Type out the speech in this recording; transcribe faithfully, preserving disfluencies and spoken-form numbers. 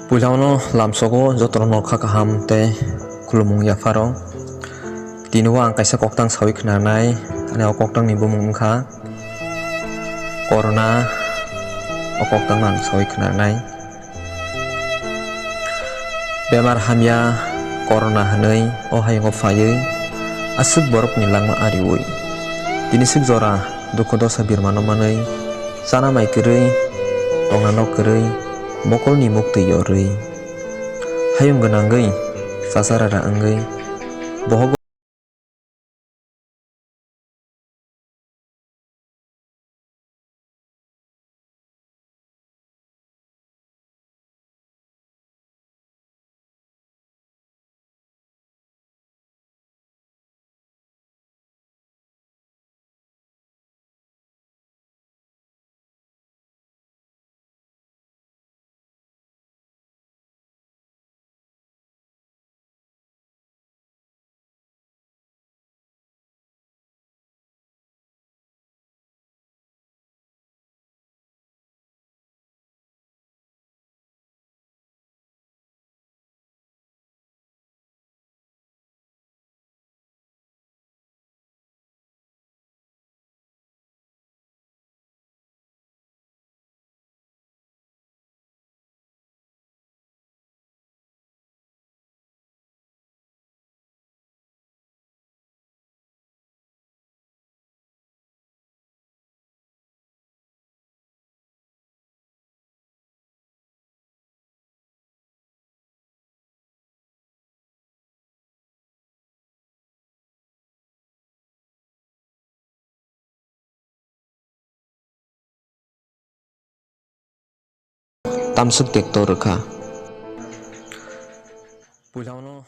Puilano lamsogo jotono nokha kaham tei khulumung yapharo. Tini o ang kaisa koktang sawi khwnanai, ani o koktangni bumung wngkha Corona, o koktangno ang sawi khwnanai. Bemar hamya Corona hwnwi o hayungo phaiwi aswk borokni langma ariwi. Tini swk jora dukhu dosa birmano manwi, chana mai kwrwi, tongna nok kwrwi, mokolni muktwi yorwi, hayung gwnangwi, chacharara wngwi, bohogo Tamswk tekto rwkha. Puilano